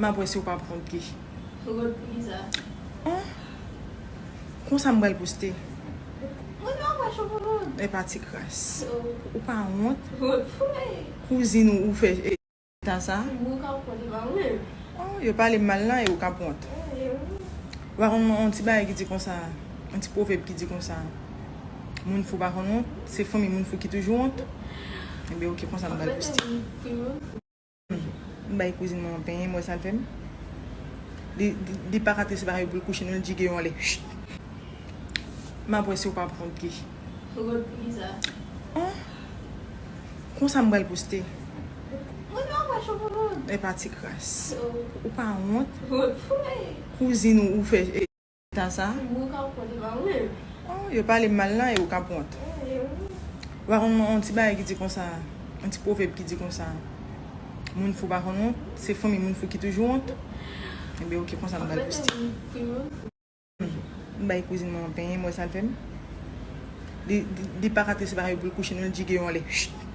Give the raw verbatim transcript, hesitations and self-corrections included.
M ap wè si w p ap wont ki. Wont pou kisa? Oh. Konsa m pral poste. Mwen pa wè chou pou wont. E pa ti kras. Oh. Ou pa wont? Wont pou mwen. Kouzin ou, ou fè eta sa? Ou ka wont, e pa mwen. Oh, yo pale m mal lan e ou k ap wont. Ou pa konn yon ti bagay ki di konsa, yon ti pwovèb ki di konsa, moun fou pa konn wont, se fanmi moun fou ki toujou wont. Ebyen, oke, konsa m pral poste. M bay kouzin mwen yon penyen, m wè sa l fè m. Li, li, li pa ka trese bagay pou l kouche, non, l jige yon anlè. Chut! M ap wè si w p ap wont ki. Wont pou kisa? Oh! Konsa m pral poste. Mwen pa wè chou pou wont. E pa ti kras. Oh. Ou pa wont? Wont pou mwen. Kouzin ou, ou fè eta sa? Ou ka wont, e pa mwen. Oh, yo pale m mal lan e ou k ap wont. Ou pa konn yon ti bagay ki di konsa, yon ti pwovèb ki di konsa, moun fou pa konn wont, se fanmi moun fou ki toujou wont. Ebyen, oke, konsa m pral poste. M bay kouzin mwen yon penyen, m wè sa l fè m. Li, li, li pa ka trese bagay pou l kouche, non, l jige yon anlè. Chut!